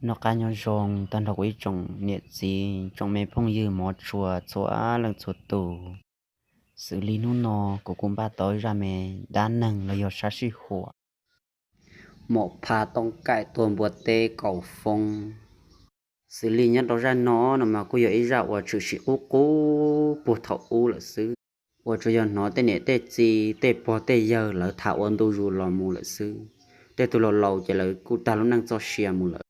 Noj qab nyob zoo tag nrho kuv ib tsoom niam txiv tsoom me phooj ywg mov tshua txhua leej txhua tus. Xws li hnub no kuv kuj npaj tau zaj me dab neeg los yog sab sij huam Maum Phaj Tooj Kaim tua npua teb kaum foob. Xws li nyob rau zaj no no mas kuj yog ib zaj uas tshwm sim qub qub puag thaum ub lawm xwb, uas tsuas yog hnov tej niam tej txiv tej pog tej yawg lawv tham ua ntu zus los mus lawm xwb. Tej tug laus laus ces lawv kuj tag lub neej txoj sia mus lawm,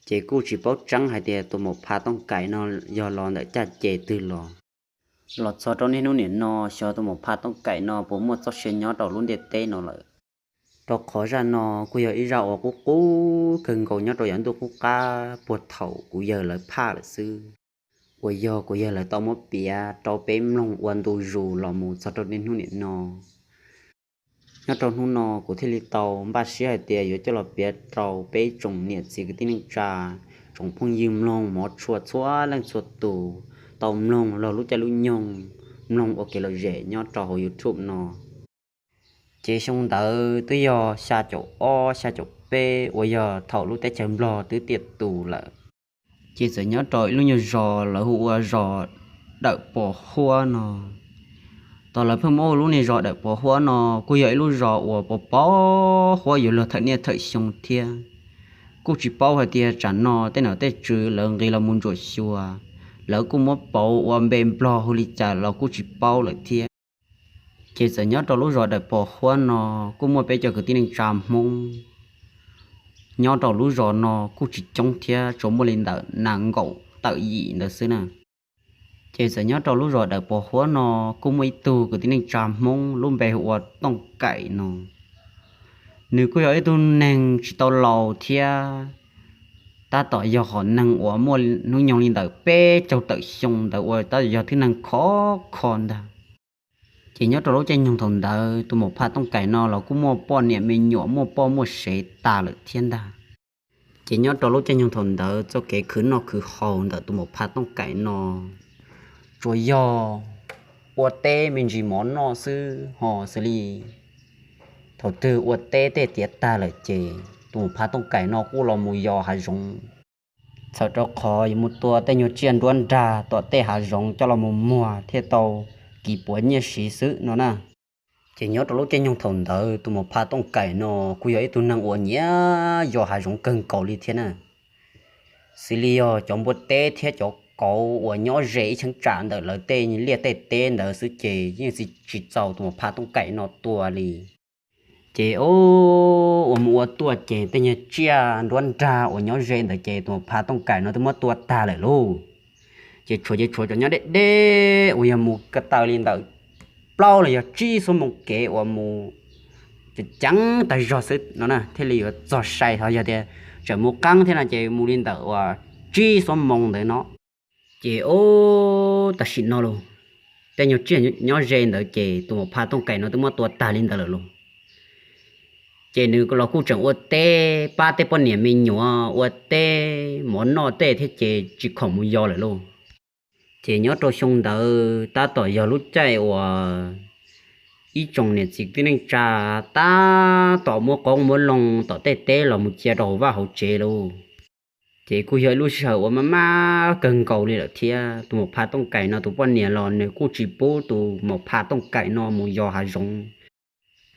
ces kuj tsis paub tseeb hais tias tus Maum Phaj Tooj Kaim no yog los ntawm caj ces twg los. Los txog rau niaj hnub niam no xyov tus Maum Phaj Tooj Kaim no puas muaj txoj sia nyob rau lub ntiaj teb no lawm. Rau qhov zaj no kuj yog ib zaj uas qub qub kawg nkaus nyob rau yav ntuj qub qab puag thaum kuv yawg lawv phaj lawm xwb, uas yog kuv yawg lawv tau muab piav rau peb mloog ua ntu zus los mus txog rau niaj hnub niam no. Nyob rau hnub no kuv thiaj li tau npaj siab hais tias yuav coj los piav rau peb tsoom niam txiv kwv tij neej tsa, tsoom phooj ywg mloog mov tshua txhua leej txhua tus tau mloog laug lub caij lub nyoog, mloog ua kev lom zem nyob rau hauv YouTube no. Ces xyoo ntawd twb yog xya caum ob xya caum peb uas yog thaum lub teb chaws Nplog twb tiaj tus lawm. Ces txawm nyob rau ib lub nyuag zos lawv hu ua zos Dawm Pos Huab no. Tos lawv pheej muab hu lub niag zos Dawm Pos Huab no kuj yog ib lub zos uas pos pos huab yuav luag thawm niaj thawm xyoo thiab. Kuj tsis paub hais tias tsam no tej nom tej tswv lawv nqis los mus ntsuam xyuas, lawv kuj muab pauv ua npe Nplog hu li cas los kuj tsis paub lawm thiab. Ces txawm nyob rau lub zos Dawm Pos Huab no kuj muaj peb cov kwv tij neej tsa Hmoob nyob rau lub zos no kuj tsis coob thiab, tsuas muaj li ntawm nees nkaum tawm yim ntawd xwb na. Ces txawm nyob rau lub zos Dawm Pos Huab no kuj muaj ib tug kwv tij neej tsa Hmoob lub npe hu ua Tooj Kaim no. Nws kuj yog ib tug neeg tsis tau laus thiab, tab tom yog hom neeg uas muaj hnub nyoog li ntawm peb caug tawm xyoo ntawd uas tab tom yog tib neeg khov kho ntag. Ces nyob rau lub caij nyoog thaum ntawd tus Maum Phaj Tooj Kaim no los kuj muaj poj niam me nyuam muaj poj muaj sev tas lawm thiab ntag. Ces nyob rau lub caij nyoog thaum ntawd txoj kev khwv noj khwv haus ntawm tus Maum Phaj Tooj Kaim no tsuas yog ua teb me ntsis mov noj xwb ho xws li thaum twg ua teb tej tiav tag lawm ces tus Maum Phaj Tooj Kaim no kuj los mus yos hav zoov, txhawm rau qhov yuav mus tua tej nyuag tsiaj nruab nrag tom tej hav zoov coj los mus muag thiaj tau kiv puav nyiaj siv xwb no na. Ces nyob rau lub caij nyoog thaum ntawd tus Maum Phaj Tooj Kaim no kuj yog ib tug neeg uas nyiam yos hav zoov kawg nkaus li thiab na. Xws li yog cov npua teb thiab cov kauv uas nyob ze ib cheeb tsam ntawm lawv tej liaj tej teb ntawd xwb ces yeej tsis txaus tus Maum Phaj Tooj Kaim no tua li. Ces ua mus ua tuaj ces tej nyuag tsiaj nruab nrag uas nyob ze ntawd ces tus Maum Phaj Tooj Kaim no twb muab tua tag lawm lauj. Ces tshuav ces tshuav cov nyob deb deb uas yog mus ko taw li ntawm plaub los yog tsib xuab moos kev uas mus ceev ceev tag zog xwb no na thiaj li yuav txog sai. Ho yog tias tseem mus qeeb thiab no ces mus li ntawm uas tsib xuab moos ntawd no. Ces ua tam sim no los tej nyuag tsiaj nyob ze ntawd ces tus Maum Phaj Tooj Kaim no twb muab tua tag li ntawd lawm lauj. Ces nws los kuj tseem ua teb pab tej poj niam me nyuam ua teb mov noj tej thiab ces tsis khoom mus yos lawm lauj. Ces nyob rau xyoo ntawd tab tom yog lub caij uas ib tsoom niam txiv kwv tij neej tsa tab tom muab qoob muab loo tom tej teb los mus cia rau hauv vaj hauv tsev lauj. Ces kuj yog ib lub sij hawm uas maj maj kawg nkaus li lawm thiab. Tus Maum Phaj Tooj Kaim no tus poj niam los nws kuj tsis pub tus Maum Phaj Tooj Kaim no mus yos hav zoov,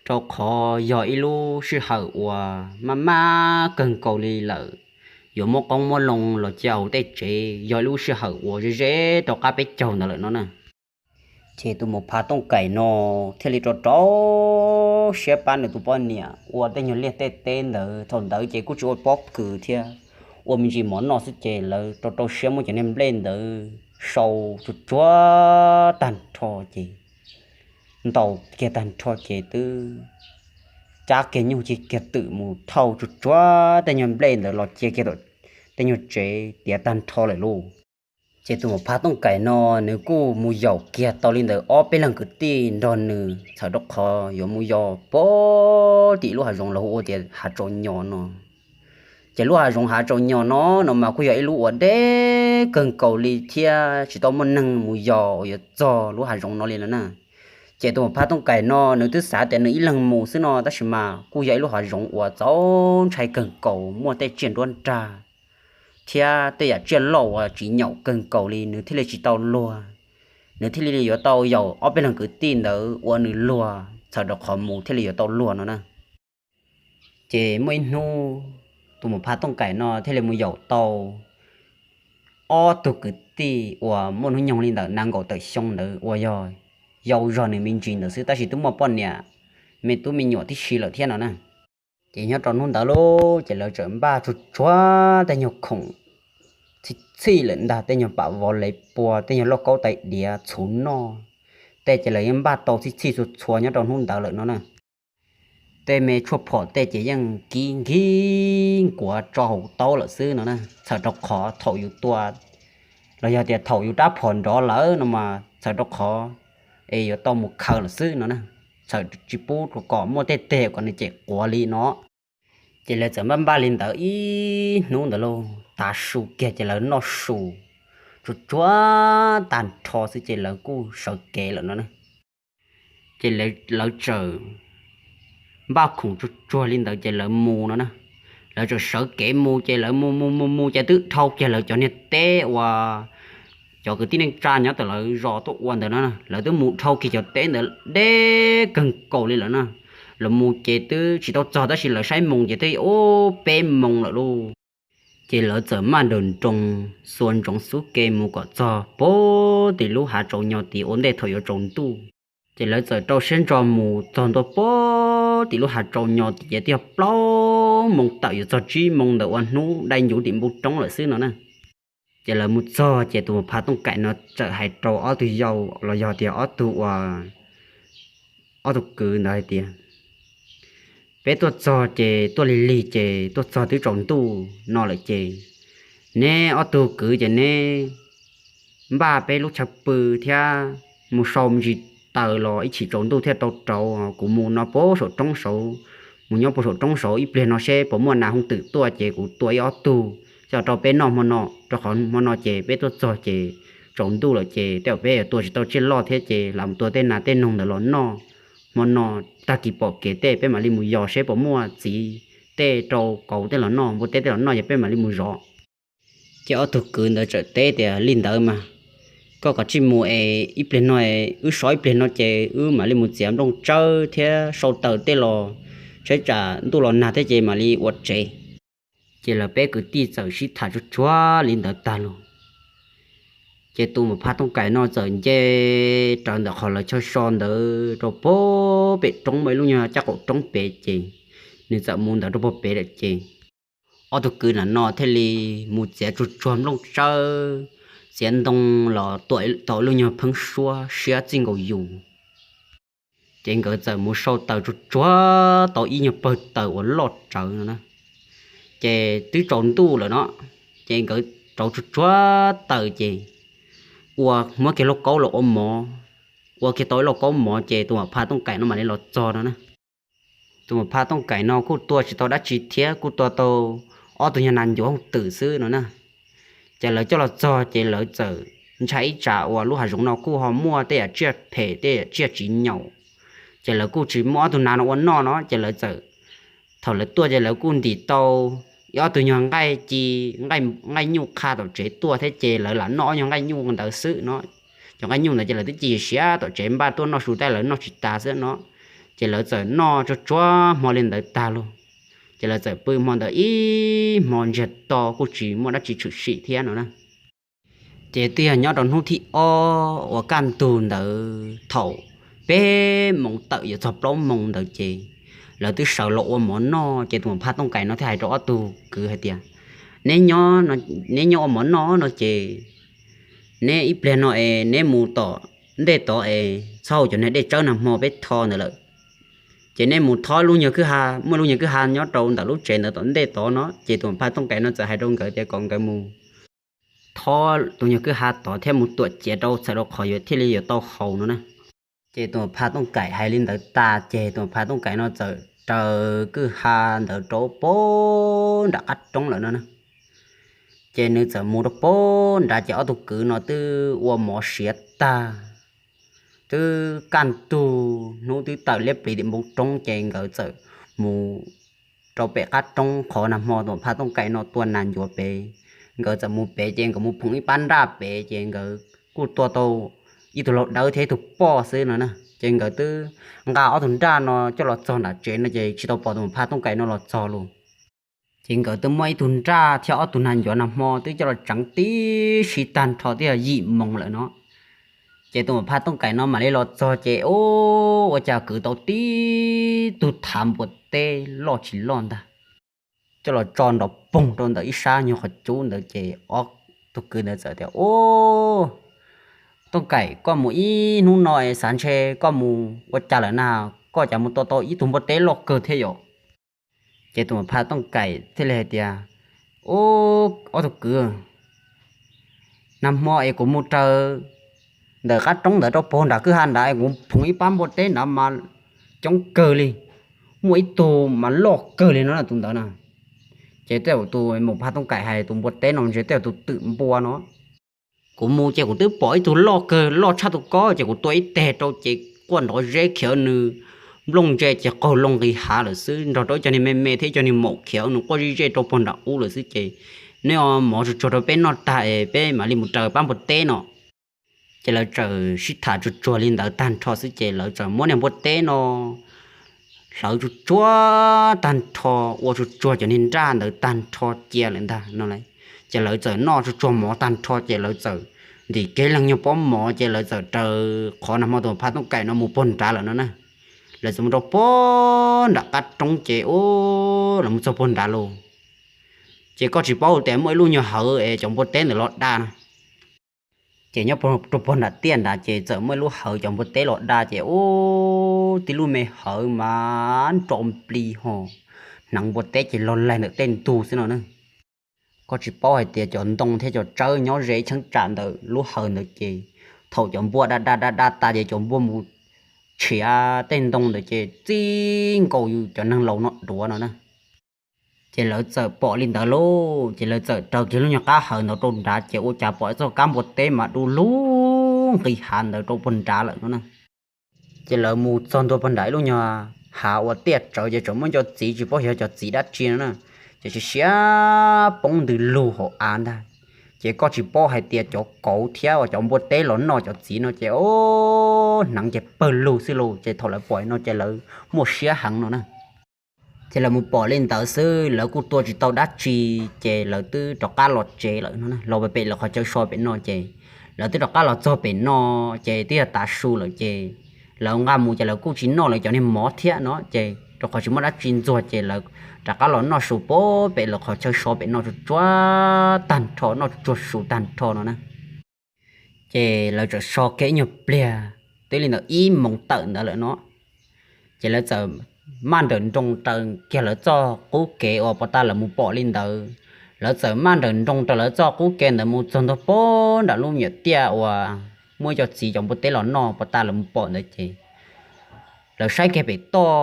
rau qhov yog ib lub sij hawm uas maj maj kawg nkaus li lawm, yuav muab qoob muab loo los cia hauv tej tsev, yog ib lub sij hawm uas ze ze rau qab peb caug ntawd lawm no na. Ces tus Maum Phaj Tooj Kaim no thiaj li rau rau siab pab nws tus poj niam ua tej nyuag liaj tej teb ntawd. Thaum ntawd ces kuj tsis ua pob kws thiab, ua me ntsis mov noj xwb ces lawv rau rau siab muab cov niag nplej ntawd sau tsuag tsuag tag nrho ces ntaus kiag tag nrho ces twb cab kiag nyuj cia kiag twm mus thauj tsuag tsuag tej nyuag nplej ntawd los cia kiag tej nyuag tsev tiav tag nrho lawm lauj. Ces tus Maum Phaj Tooj Kaim no nws kuj mus yaum kiag tau li ntawd ob peb leeg kwv tij nrog nws txhawm rau qhov yuav mus yos pog tim lub hav zoov los hu ua tias Hav Tsaus Nyos no. Ces lub hav zoov Hav Tsaus Nyos no no mas kuj yog ib lub uas deb kawg nkaus li thiab tsis tau muaj neeg mus yos uas yuav txog lub hav zoov no li no na. Ces tus Maum Phaj Tooj Kaim no nws twb xav tias nws ib leeg mus xwb no tab sis mas kuj yog ib lub hav zoov uas txaus ntshai kawg nkaus muaj tej tsiaj nruab nrag thiab tej yam tsiaj loj uas tsis nyaum kawg nkaus li nws thiaj li tsis tau luag, nws thiaj li yuav tau yaum ob peb leeg kwv tij ntawd ua nws luag txhawm rau qhov mus thiaj li yuav tau luag no na. Ces muaj ib hnub tus Mus Pha Tooj Kaim no thiaj li mus yaum tau ob tug kwv tij uas muaj hnub nyoog li ntawm nees nkaum tawm xyoo ntawd uas yog yau zog nws me ntsis ntawd xwb tab sis twb muaj poj niam me tub me nyuam tib si lawm thiab no na. Ces nyob rau hnub ntawd lauj ces lawv txawm npaj tsuag tsuag tej nyuag khoom txhij txhij lawm ntag, tej nyuag pam vov lev pua, tej nyuag lauj kaub tais diav txhuv noj, tej ces lawv yeej npaj tau txhij txhij txhua txhua nyob rau hnub ntawd lawm no na. Tej me tshuaj phom tej ces yeej kib nkig nkuav tso hauv taub lawm xwb no na, txhawm rau qhov thaum yus tua los yog tias thaum yus rab phom nrov lawm no mas txhawm rau qhov es yuav tau mus khaws lawm xwb no na, txhawm tsis pub kom muaj tej teg kom nws cem quav li no. Ces lawv txawm npaj npaj li ntawd ib hnub ntawd lauj, tav su kiag ces lawv noj su tsuag tsuag tag nrho xwb ces lawv kuj sawv kev lawm no na. Ces lawv txawm npaj khoom tsuag tsuag li ntawd ces lawv mus no na. Lawv txawm sawv kev mus ces lawv mus mus mus mus ces twb dhau kiag lawv cov niag teb uas cov kwv tij neej tsa nyob tom lawv zos tuaj ua ntawd no, lawv twb mus dhau kiag cov teb ntawd deb kawg nkaus li lawm na. Lawv mus ces twb tsis tau txog tab sis lawv saib moos ces twb ua peb moos lawm lauj. Ces lawv txawm maj nrawm nroos xuas ntsoov xub ke mus kom txog puag tim lub hav tsaus nyo tid ua ntej thaum yuav tsaus ntuj. Ces lawv txawm rau siab ntso mus txog ntua puag tim lub hav tsaus nyo tid ces twb yog plaub moos tawm yuav txog tsib moos ntawm ua hnub dai ncuv tim npoo roob lawm xwb no na. Ces lawv mus txog ces tus Mus Pha Tooj Kaim no txawm hais rau ob tug yau los yog tias ob tug ua ob tug kwv ntawd hais tias, peb tuaj txog ces tuaj lig lig ces tuaj txog twb tsaus ntuj no lawm ces neb ob tug kwv ces neb npaj peb lub chaw pw thiab mus sau me ntsis taws los ib chim tsaus ntuj thiaj tau rauv. Kuv mus no puag saum roob saud, mus nyob puag saum roob saud ib pliag no seb puas muaj nas hooj twm tuaj ces kuv tua ib ob tug coj rau peb noj hmo no, rau qhov hmo no ces peb tuaj txog ces tsaus ntuj lawm ces tej zaum peb yuav tua tsis tau tsiaj loj thiab ces lam mus tua tej nas tej noog ntawd los noj. Hmo no tag kis pom kev tej peb mam li mus yos seb puas muaj txiv tej rau kauv tej los noj, npua teb tej los noj ces peb mam li mus zov. Ces ob tug kwv ntawd txawm teb tias, li ntawd mas koj kav tsij mus es ib pliag no, wb so ib pliag no ces wb mam li mus txiav nplooj tsawb thiab sau taws tej los saib tsam ntuj los nag thiab ces mam li ua tsev. Ces lawv peb kwv tij txawm sib tham tsuag tsuag li ntawd tag los, ces tus Mus Pha Tooj Kaim no txawm nce raws ntawm qhov lawv chaw so ntawd rau puag pem roob, muaj ib lub nyuag caj qaum roob pem ces nws txawm mus ntawd rau puag pem lawm ces ob tug kwv na no thiaj li mus txiav tsuag tsuag nplooj tsawb, txiav ntoo los tuam tau lub nyuag pheeb suab siab txij nkaus yus. Ces nkawd txawm mus sau taws tsuag tsuag tau ib nyuag pawg taws uas loj tsawv no na. Ces twb tsaus ntuj lawm no, ces nkawd rauv tsuag tsuag taws ces ua muab kiag lauj kaub los ua mov, ua kiag tau ib lauj kaub mov ces tus Mus Pha Tooj Kaim no mam li los txog no na. Tus Mus Pha Tooj Kaim no kuj tua tsis tau dab tsi thiab, kuj tua tau ob tug nyuag nas ncuav hooj twm xwb no na. Ces lawv coj los txog ces lawv txawm ntshai ib tsam uas lub hav zoov no kuj ho muaj tej yam tsiaj phem tej yam tsiaj tsis nyaum, ces lawv kuj tsis muaj ob tug nas no ua noj no ces lawv txawm, thaum lawv tuaj ces lawv kuj ntim tau ib ob tug nyuag nqaij ci, nqaij nyuj qha tom tsev tuaj thiab ces lawv lam noj ob nyuag nqaij nyuj ntawd xwb no. Cov nqaij nyuj ntawd ces lawv twb ci siav tom tsev npaj tuaj noj su tab lawv noj tsis tas xwb no. Ces lawv txawm noj tsuag tsuag hmo li ntawd tag los, ces lawv txawm pw hmo ntawd ib hmo ntsiag to kuj tsis muaj dab tsi tshwm sim thiab no na. Ces twb yog nyob rau hnub thib ob uas kaj ntug ntawd thaum peb moos tawm yuav txog plaub moos ntawd ces lawv twb sawv los ua mov noj ces tus Mus Pha Tooj Kaim no thiaj hais rau ob tug kwv hais tias, neb nyob ua mov noj no ces neb ib pliag no es neb mus tom ntej tod es txhob haus cov niag dej tsawb nag hmo peb tho ntawd lawm. Ces neb mus thob lub nyuag kwj ha, muaj lub nyuag kwj ha nyob rau ntawm lub tsev ntawd tom ntej tod no. Ces tus Mus Pha Tooj Kaim no txawm hais rau nkawd tias kom nkawd mus thob tus nyuag kwj ha tod thiab mus tuam ciav rau txhawm rau qhov yuav thiaj li yuav tau haus no na. Ces tus Mus Pha Tooj Kaim hais li ntawd tas ces tus Mus Pha Tooj Kaim no txawm raws kwj ha ntawd rau puag nram qab roob lawm no na. Ces nws txawm mus rau puag nrad ces ob tug kwv no twb ua mov siav tag, twb kaj ntug hnub twb tawm liab pliv tim npoo roob ces nkawd txawm mus rau pem qab roob qhov nag hmo tus Mus Pha Tooj Kaim no tua nas ncuav pem, Nkawd txawm mus pem ces nkawd mus phoom ib pab nraj pem ces nkawd kuj tua tau ib tug laug dawb thiab ib tug poj xwb no na. Ces nkawd twb nqa ob tug nraj no coj los txog nram tsev no ces tsis tau pom tus Maum Phaj Tooj Kaim no los txog los. Ces nkawd twb muab ib tug nraj thiab ob tug nag ncuav nag hmo twb coj los tseev tib si tag nrho twb yog yim moos lawm no. Ces tus Maum Phaj Tooj Kaim no mam li los txog ces ua cas kwv tau tib tug thav npua teb loj tsis loj ntag coj los tso nrov poog rau ntawm ib sab nyuag qhov cub ntawd ces ob tug kwv ntawd txawm tias, Ub, Tooj Kaim, koj mus ib hnub no es xav ntshe koj mus ua cas lawm na, koj cas mus tua tau ib tug npua teb loj kawg thiab yom? Ces tus Maum Phaj Tooj Kaim thiaj li hais tias, Ub, ob tug kwv, nag hmo es kuv mus raws ntawm qab roob ntawd rau puag nram kwj ha nrad es kuv phoom ib pab npua teb nrad mas coob kawg li, muaj ib tug mas loj kawg li no na tus ntawd na. Ces tej zaum tus Maum Phaj Tooj Kaim hais tus npua teb no ntshe tej zaum tus twm npua no. Kuv mus ces kuv twb pom ib tug loj kawg loj tshaj tus ko ces kuv tua ib teg rau ces quaj nrov zeb khiav nws nplooj ntse ces qaug loo nqis hav lawm xwb nrog rau ib co niag me me thiab ib co niag maum khiav nws quaj zij zej rau puag nram ub lawm xwb ces neb mov tsuag tsuag rau peb noj tag es peb mam li mus raws pab npua teb no. Ces lawv txawm sib tham tsuag tsuag li ntawd tag nrho xwb ces lawv txawm muab niag npua teb no hlawv tsuag tsuag tag nrho, ua tsuag tsuag cov niag nraj ntawd tag nrho cia lawm ntag no. Ces lawv txawm noj tsuag tsuag mov tag nrho ces lawv txawm ntim kev leeg nyuag pob mov ces lawv txawm raws qhov nag hmo tus Maum Phaj Tooj Kaim no mus puag nrad lawm no na. Lawv txawm mus rau puag nram qab roob ces ub, lawv mus txog puag nrad los ces koj tsis paub tias muaj ib lub nyuag hawv es cov npua teb ntawd los da no. Ces nyob rau puag nram tiaj nrad ces txawm muaj ib lub hawv cov npua teb los da ces ub, tib lub me hawv mas nro nplig ho hneev npua teb ces log laig ntawm tej ntug xwb no na. Koj tsis paub hais tias cov ntoo thiab cov tsawb nyob ze ib cheeb tsam ntawm lub hawv ntawd ces thaum cov npua da da da da tas ces cov npua mus tshiav tej ntoo ntawd ces txij nkaus yus cov neeg laus no duav no na. Ces lawv txawm pom li ntawd lauj, ces lawv txawm raws kiag lub nyuag qab hawv ntawd rau nrad ces ua cas pom txoj kab npua teb mas du lug nqis hav ntawd rau puag nrad lawm no na. Ces lawv mus txog ntua puag nrad ib lub nyuag hav uas tiaj tsawv ces tseem muaj cov txiv tsis paub xyov cov txiv dab tsi no na, ces siav siav poob ntws lug hauv av ntag. Ces koj tsis paub hais tias cov kauv thiab uas cov npua teb los noj cov txiv no ces o, hneev ces pawg lug xwb lauj. Ces thaum lawv pom no ces lawv muaj siab heev no na. Ces lawv mus pom li ntawd xwb lawv kuj tua tsis tau dab tsi, ces lawv twb rov qab los tsev lawm no, los pem lawv qhov chaw so pem no ces lawv twb rov qab los txog pem no, ces twb yog tav su lawm ces lawv nqa mus ces lawv kuj tsis noj lawv cov niag mov thiab no ces rau qhov tsis muaj dab tsi ntxuag ces lawv rov qab los noj su pem lawv qhov chaw so pem no tsuag tsuag tag nrho, noj tsuag tsuag su tag nrho no na. Ces lawv txawm so kiag ib nyuag pliag, twb li ntawm ib moos tawm ntawd lawm no. Ces lawv txawm maj nrawm nroos raws kiag lawv txoj qub kev uas puag ta lawv mus pom li ntawd. Lawv txawm maj nrawm nroos raws lawv txoj qub kev ntawd mus txog ntua puag nram lub nyuam tiaj uas muaj ib co txiv cov npua teb los noj puag ta lawv mus pom ntawd ces lawv saib kiag pem toj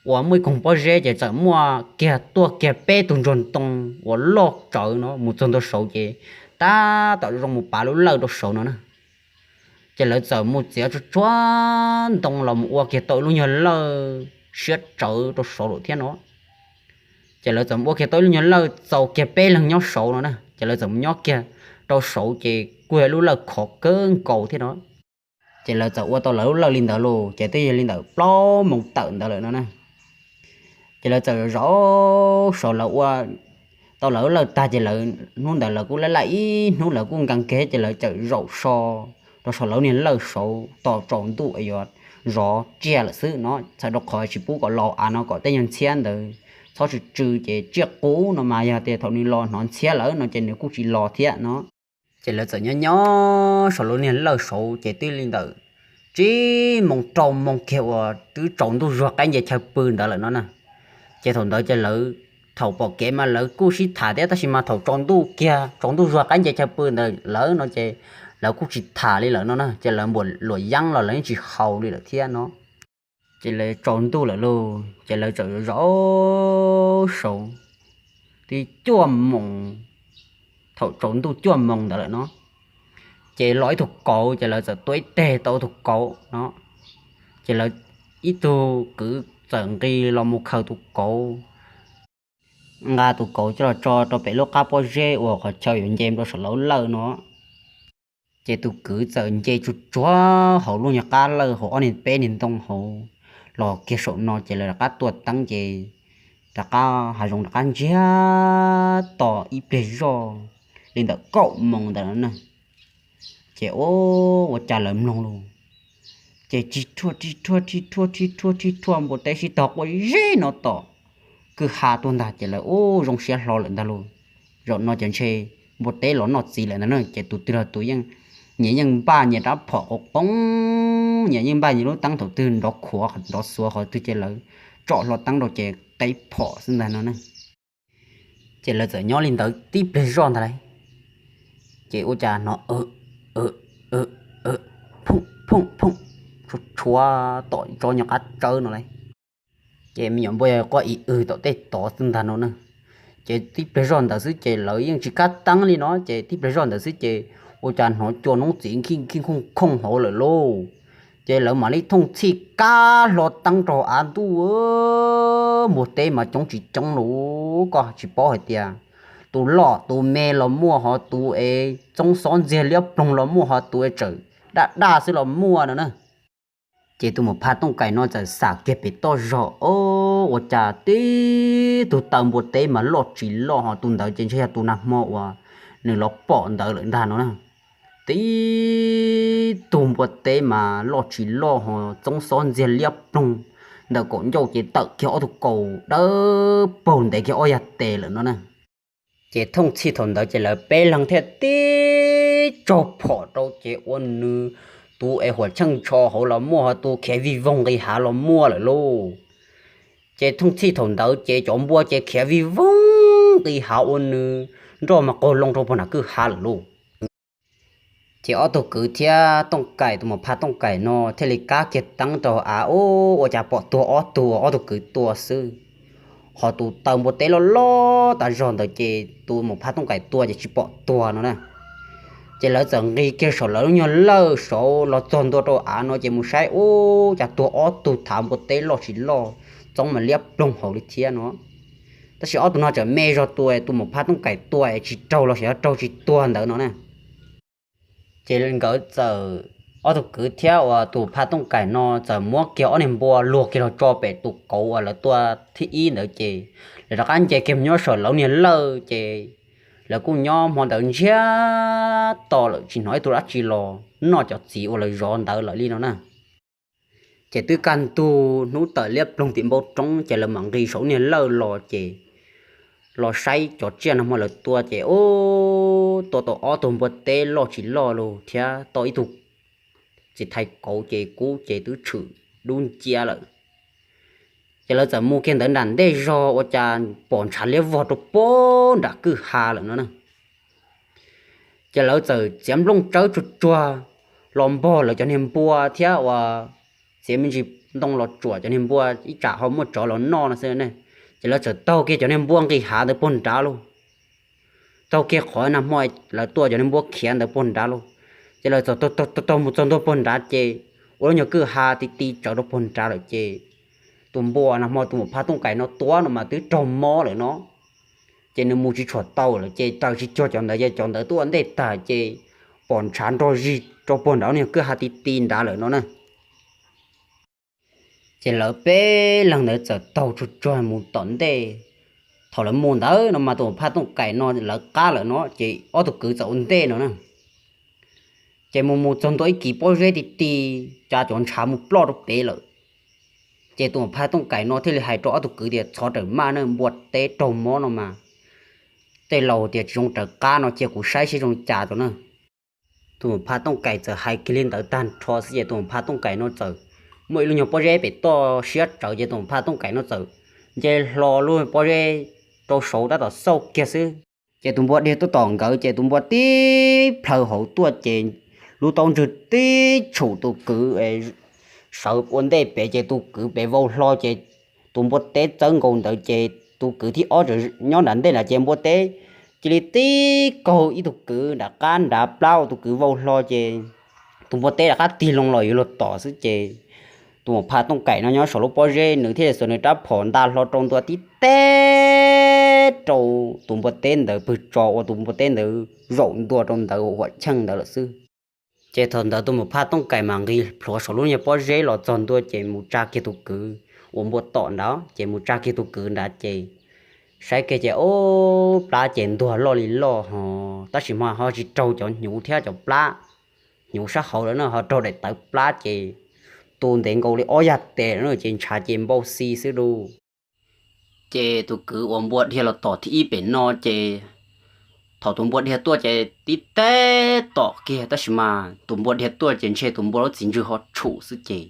uas muaj ib koog pob zeb ces txawm muaj kiag tuaj kiag peb tug ntsuag ntoo uas loj tsawv no mus txog ntua saud ces tab tom zoo mus pav lub lawj rau saud no na. Ces lawv txawm mus txiav tsuag tsuag ntoo los mus ua kiag tau ib lub nyuag lawj siab tsawv rau saud lawm thiab no. Ces lawv txawm ua kiag tau ib lub nyuag lawj txaus kiag peb leeg nyob saud no na, ces lawv txawm mus nyob kiag rau saud ces kuj yog lub lawj khov kawg nkaus thiab no. Ces lawv txawm ua tau lawv lub lawj li ntawd lauj, ces twb yog li ntawm plaub moos tawm ntawd lawm no na. Ces lawv txawm zaum saud, lawv ua tau lawv lub lawj tag ces lawv, hnub ntawd lawv kuj laj laj ib hnub lawv kuj nkees kiag ces lawv txawm zaum so rau saum lawv niag lawj saud tos tsaus ntuj yuav zov tsiaj lawm xwb no, txhawm rau qhov tsis pub kom los av no kom tej nyuag ntxhiab ntawd txhob tsw tsw ces tsiaj qub no mas yog tias thaum nws los hnov ntxhiab lawm no ces nws kuj tsis los thiab no. Ces lawv txawm nyob nyob saum lawv niag lawj saud ces twb li ntawm tsib moos rau moos kiag uas twb tsaus ntuj zuag qaib nce chaw pw ntawd lawm no na. Ces thaum ntawd ces lawv, thaum pom kev mas lawv kuj sib tham thiab tab sis mas thaum tsaus ntuj kiag tsaus ntuj zuag qaib nce chaw pw ntawd lawm no ces lawv kuj tsis tham li lawm no na, ces lawv npuam luam yeeb los lawv yeej tsis haus li lawm thiab no. Ces lawv tsaus ntuj lawm lauj ces lawv txawm zaum saud tib cuaj moos, thaum tsaus ntuj cuaj moos ntawd lawm no, ces los ib tug kauv ces lawv txawm tua ib teg tau tus kauv no, ces lawv ib tug kwv txawm nqis los mus khaws tus kauv. nqa tus kauv coj los tso rau pem lub qab pob zeb uas qhov chaw yuav nce rau saum lawv lawj no. Ces tus kwv txawm nce tsuag tsuag hauv lub nyuag qab lawj hauv ob niag peb niag ntoo hauv los kiag saum no ces lawv rov qab tua teeb ces rov qab hav zoov rov qab ntsiag to ib pliag zoj li ntawm kaum moos ntawd na. Ces ua cas lawv mloog lus ces ris rhuaj ris rhuaj ris rhuaj ris rhuaj ris rhuaj npua teb sib tog quaj zeb no tom kwj ha tuaj ntag ces lawv ua zoo siab hlo lawm ntag lauj. Zaum no ces ntshe npua teb los noj txiv lawm ntag na ces tus twg los tus yeej, nyias yeej npaj nyias rab phom qauv qoob, nyias yeej npaj nyias lub teeb thaum twg nrov khuav nrov xuav qhov twg ces lawv tsom hlo teeb rau ces qeb phom xwb ntag no na. Ces lawv txawm nyob li ntawd tib pliag zoj ntag lauj, ces ua cas hnov phooj phooj phooj tshuav tom tso nyuag qab tsawb no lauj. Ces me nyuam npua yog quaj ib w tom tej tod xwb ntag no na. Ces tib pliag zoj ntawd xwb ces lawv yeej tsis kab teeb li no ces tib pliag zoj ntawd xwb ces ua cas hnov cua noob txiv nkij nkij khooj khooj hauv lawm lauj. Ces lawv mam li thooj txhij kab hlo teeb rau av ntuj, npua teb mas coob tsis coob lauj, koj tsis paub hais tias tus loj tus me los muaj ho tus es txoob xob ntxiag liab ploog los muaj ho tus es tseem daj daj xwb los muaj no na. Ces tus Maum Phaj Tooj Kaim no txawm xam kiag pem toj zog, o, ua cas tib tug taw npua teb mas loj tsis loj ho tus ntawd ces ntshe yog tus nag hmo uas nws los pom ntawd lawm ntag no na. Tib tug npua teb mas loj tsis loj ho txoob xob ntxiag liab ploog ntawm kaum ncauj ces tawm kiag ob tug kaus dawb paug ntev kiag ob yag tes lawm no na. Ces thooj txhij thaum ntawd ces lawv peb leeg thiaj tib tsaug phom rau ces ua nws tus es huam cheej ntsho hauv los muaj ho tus khiav vij voog nqis hav los muaj lawm lauj. Ces thooj txhij thaum ntawd ces cov npua ces khiav vij voog nqis hav ua nws nroj mas qaug loo rau puag nram kwj ha lawm lauj. Ces ob tug kwv thiab Tooj Kaim, tus Maum Phaj Tooj Kaim no thiaj li kab kiag teeb rau av, ua cas pom tuag ob tug, ob tug kwv tua xwb. Ho tus taw npua teb loj loj tas zog ntawd ces tus Maum Phaj Tooj Kaim tua ces tsis pom tuag no na. Ces lawv txawm nqis kiag saum lawv lub nyuag lawj saud los txog ntua rau av no ces mus saib ua cas tuag ob tug thav npua teb loj tsis loj, txoob mas liab ploog hauv li thiab no. Tab sis ob tug no tseem me zog tua, tus Maum Phaj Tooj Kaim tua es tsis raug los xyov yog raug tsis tuag ntawd no na. Ces nkawd txawm, ob tug kwv thiab uas tus Phaj Tooj Kaim no txawm muab kiag ob niag npua luag kiag los tso pem tus kauv uas lawv tua thib ib ntawd ces lawv rov qab nce kiag mus nyob saum lawv niag lawj ces lawv kuj nyob hmo ntawd ntsiag to lawm tsis hnov ib tug dab tsi los noj cov txiv uas lawv zov ntawd lawm li no na. Ces twb kaj ntug hnub tawm liab ploog tim npoo roob ces lawv mam nqis saum niag lawj los ces los saib cov tsiaj nag hmo lawv tua ces ua tua tau ob tug npua teb loj tsis loj lus thiab tau ib tug txiv thais kauv ces kub ces twb tshwm dub nciab lawm. Ces lawv txawm mus kiag ntawd nram ntej zog ua cas pom ntshav liab vog rau puag nram kwj ha lawm no na. Ces lawv txawm txiav nplooj tsawb tsuag tsuag los npog lawv cov niag npua thiab uas txiav me ntsis ntoo los tsuam cov niag npua ib tsam ho muaj tsov los noj no xwb ne. Ces lawv txawm taug kiag cov niag npua nqis hav ntawd puag nrad lauj. Taug kiag qhov nag hmo lawv tua cov niag npua khiav ntawd puag nrad lauj. Ces lawv txawm taug taug mus txog ntua puag nrad ces ua lub nyuag kwj ha ti ti tsawv rau puag nrad lawm ces tus npua nag hmo tus Maum Phaj Tooj Kaim no tua no mas twb raug mob lawm no. Ces nws mus tsis tshua tau lawm ces raws tsis cuag cov ntawd ces cov ntawd twb ua ntej tag ces pom ntshav nrog zig rau puag nrad lub nyuag kwj ha ti ti nrad lawm no na. Ces lawv peb leeg ntawd txawm taug tsuag tsuag mus tom ntej. Thaum lawv mus ntawd no mas tus Maum Phaj Tooj Kaim no lawv qab lawm no ces ob tug kwv txawm ua ntej no na. Ces mus mus txog ntua ib kis pob zeb ti ti, cas cov ntshav mus ploj rau pem lawm. Ces tus Maum Phaj Tooj Kaim no thiaj li hais rau ob tug kwv tias txhob rawm maj na, npua teb raug mob no mas tej laus tias tsis zoo raws qab no cia kuv saib seb zoo li cas tso na. Tus Maum Phaj Tooj Kaim txawm hais kiag li ntawd tag nrho xwb ces tus Maum Phaj Tooj Kaim no txawm muaj ib lub nyuag pob zeb pem toj siab tsawv ces tus Maum Phaj Tooj Kaim no txawm nce hlo lub pob zeb rau saud tab tom xauj kiag xwb. Ces tus npua dhia tuaj tom nkawd ces tus npua tib plhaw hauv tuaj ces lub taub ntswg tib tshum tus kwv sawv ua ntej pem ces tus kwv pem vau hlo ces tus npua teb txawb nkaus ntawd ces tus kwv thib ob tseem nyob nram ntej nrad ces npua teb cia li tib kaug ib tug kwv nram qab nrad plab ua tus kwv vau hlo ces tus npua teb rov qab tig loo los yuav luag tom xwb ces tus Maum Phaj Tooj Kaim no nyob saum lub pob zeb nws thiaj li xuas nws rab phom nta hlo rau ntua tib teg rau tus npua teb ntawd pwg tso ua tus npua teb ntawd zaum ntua rau ntawd huam cheej ntawd lawm xwb. Ces thaum ntawd tus maum phaj Tooj Kaim mas nqis plhuav saum lub niag pob zeb los txog ntua ces mus tsa kiag tus kwv uas npua tom ntawd ces mus tsa kiag tus kwv ntawd ces saib kiag ces ub plab ces ntuag loj li loj hos tab sis mas ho tsis raug cov hnyuv thiab cov plab hnyuv sab hauv lawm na, ho raug daim tawv plab ces tu ntev nkaus li ob yag tes lawm ces ntshav ces npau xi xwb lauj. Ces tus kwv uas npua dhia los tom thib ib pem no ces thaum tus npua dhia tuaj ces tib teb tom kiag tab sis mas tus npua dhia tuaj ces ntshe tus npua lub txiv ntswg ho tshum xwb ces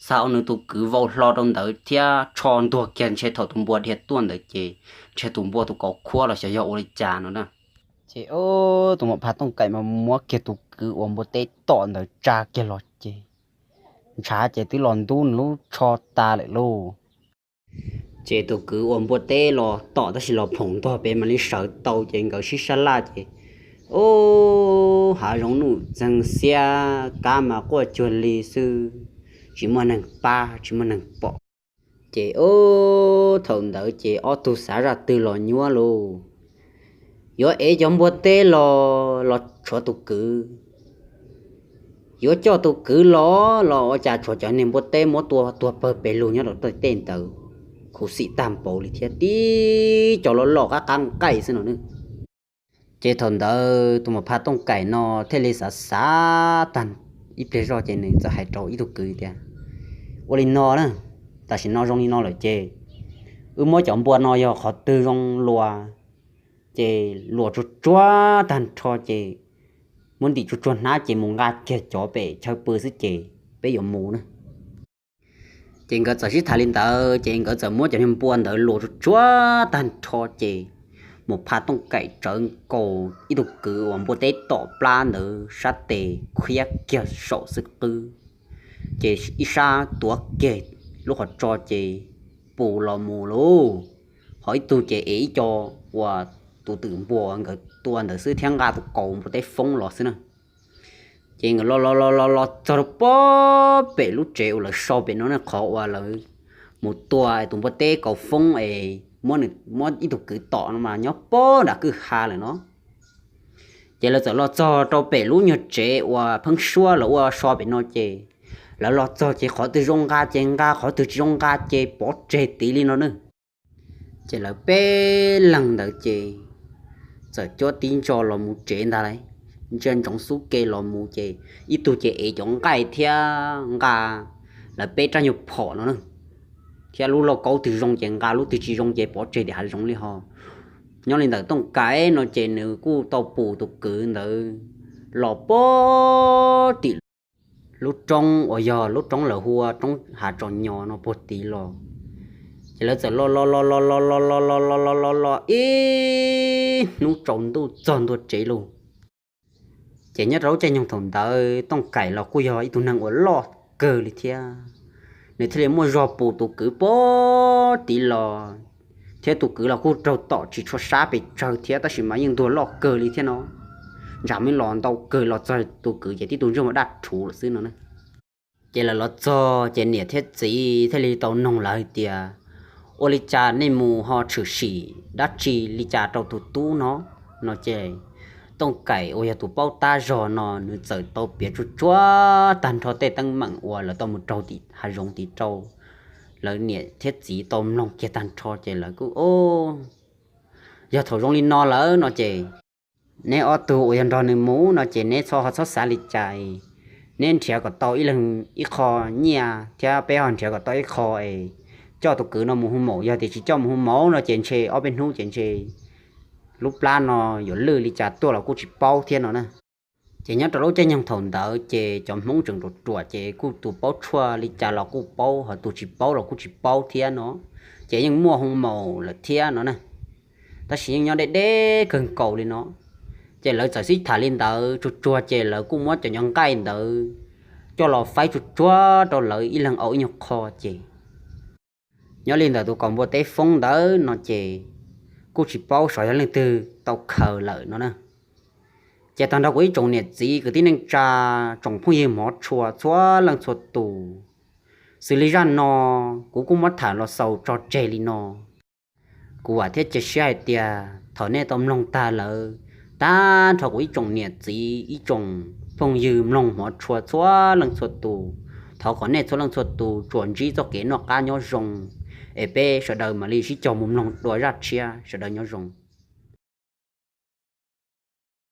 xa ua nws tus kwv vau hlo rau ntawd thiab tsho ntuag kiag ntshe thaum tus npua dhia tuaj ntawd ces ntshe tus npua tus kauv khuab los xyov yog ua li cas no na. Ces tus maum phaj Tooj Kaim mas muab kiag tus kwv uas npua teb tom ntawd tsa kiag los ces ntshav ces twb los ntub nws lub tsho tas lawm lauj. Ces tus kwv uas npua teb los tom tab sis los phoom ntog pem mam li sawv tau ces nkawd sib sab laj ces ub hav zoov nuj txeeg xiab kab mas quaj cuag li xwb, tsis muaj neeg pab tsis muaj neeg pom. Ces ub thaum ntawd ces ob tug xav zaj twg los nyuab lauj, yuav ev cov npua teb los los tshuav tus kwv, yuav coj tus kwv los los ua cas tshuav cov niag npua teb muab tua tuag pawg pes lug nyob rau tej ntawd, khuv xim tag npaum li thiab tib co loj loj qab qab nqaij xwb no na. Ces thaum ntawd tus maum phaj Tooj Kaim no thiaj li xav xav tag ib pliag zoj ces nws txawm hais rau ib tug kwv tias, ua li no na, tam sim no zoo li no lawm ces wb muab cov npua no yog qhov twg zoo luas ces luas tsuag tsuag tag nrho ces muab ntim tsuag tsuag hnab ces mus nqa kiag cov pem chaw pw xwb ces peb yuav mus na. Ces nkawd txawm sib tham li ntawd ces nkawd txawm muab cov niag npua ntawd luas tsuag tsuag tag nrho ces maum phaj Tooj Kaim tsawv nkaus ib tug kwv uas npua teb tom plab ntawd sab tes khiab kiag saum xwb qwb, ces ib sab tuav kiag lub qhov tso ces pus los mus lauj, ho ib tug ces ev ib co uas tus twm npua nkawd tua ntawd xwb thiab nqa tus kaus npua teb foob los xwb na. Ces nkawd los los los los los txog rau pem lub tsev uas lawv so pem no ne, qhov uas lawv mus tua tus npua teb kaus foob es muab ib tug kwv tom no mas nyob pem nram kwj ha lawm no. Ces lawv txawm los txog rau pem lub nyuag tsev uas pheeb suab lawv ua so pem no ces lawv los txog ces qhov twg zoo nqa ces nqa, qhov twg tsis zoo nqa ces pov tseg tid li no na. Ces lawv peb leeg ntawd ces txawm cuab tib ntso los mus tsev ntag lauj, ntsia ntsoov xub ke los mus ces ib tug ces ev cov nqaij thiab nqa lawv peb rab nyuag phom no na, thiab lub lauj kaub twg zoo ces nqa, lub twg tsis zoo ces pov tseg tim hav zoov li ho. Nyob li ntawm Tooj Kaim no ces nws kuj tau pus tus kwv ntawd los pem tim lub roob uas yog lub roob lawv hu ua roob Hav Tso Nyo no puag tid los. Ces lawv txawm los los los los los los los los los los los ib hnub tsaus ntuj txog ntua tsev lauj. Ces nyob rau lub caij nyoog thaum ntawd Tooj Kaim los kuj yog ib tug neeg uas loj kawg li thiab, nws thiaj li muaj zog pus tus kwv pem tid los, thiab tus kwv los kuj raug tom tsis tshua sab pes tsawg thiab tab sis mas yeej ntuag loj kawg li thiab no. Ntshav me los ntau kawg los txog tus kwv ces tib tug ntsej muag daj rhuv lawm xwb no na. Ces lawv los txog ces niam thiab txiv thiaj li tau noog lawv hais tias, ua li cas nej mus ho tshwm sim dab tsi li cas rau tus tub no? No ces Tooj Kaim uas yog tus paub tab zog no nws txawm tau piav tsuag tsuag tag nrho tej teeb meem uas lawv tau mus raug tim hav zoov tid rau lawv niam thiab txiv tau mloog kiag tag nrho ces lawv kuj, yog thaum zoo li no lawm no ces neb ob tug uas yog nrog nws mus no ces neb txhob ho txhob xav li cas, neb nrhiav kom tau ib leeg ib qho nyiaj thiab peb ho nrhiav kom tau ib qho es coj tus kwv no mus hu maum, yog tias tsis coj mus hu maum no ces ntshe ob peb hnub ces ntshe lub plab no yuav lwj li cas tuaj los kuj tsis paub thiab no na. Ces nyob rau lub caij nyoog thaum ntawd ces cov Hmoob tseem ruam ruam ces kuj tus paub tshuaj li cas los kuj paub, ho tus tsis paub los kuj tsis paub thiab no, ces yeej muaj hu maum lawm thiab no na. Tab sis yeej nyob deb deb kawg nkaus li no. Ces lawv txawm sib tham li ntawd tsuag tsuag ces lawv kuj muab cov nyuag nqaij ntawd coj los faib tsuag tsuag rau lawv ib leeg ua ib nyuag qho ces nyob li ntawm tus kaus npua teb foob ntawd no ces kuj tsis paub xyov yog leej twg tau khaws lawm no na. Ces tag nrho kuv ib tsoom niam txiv kwv tij neej tsa, tsoom phooj ywg hmov tshua txhua leej txhua tus, xws li zaj no kuv kuj muab tham los xaus tso tseg li no. Kuv vam thiab cia siab hais tias thaum nej tau mloog tag lawm, tag nrho kuv ib tsoom niam txiv ib tsoom phooj ywg mloog hmov tshua txhua leej txhua tus, thov kom nej txhua leej txhua tus tsuas ntsib txoj kev noj qab nyob zoo, es peb sawv daws mam li sib cog mus mloog dua zaj tshiab, sawv daws nyob zoo.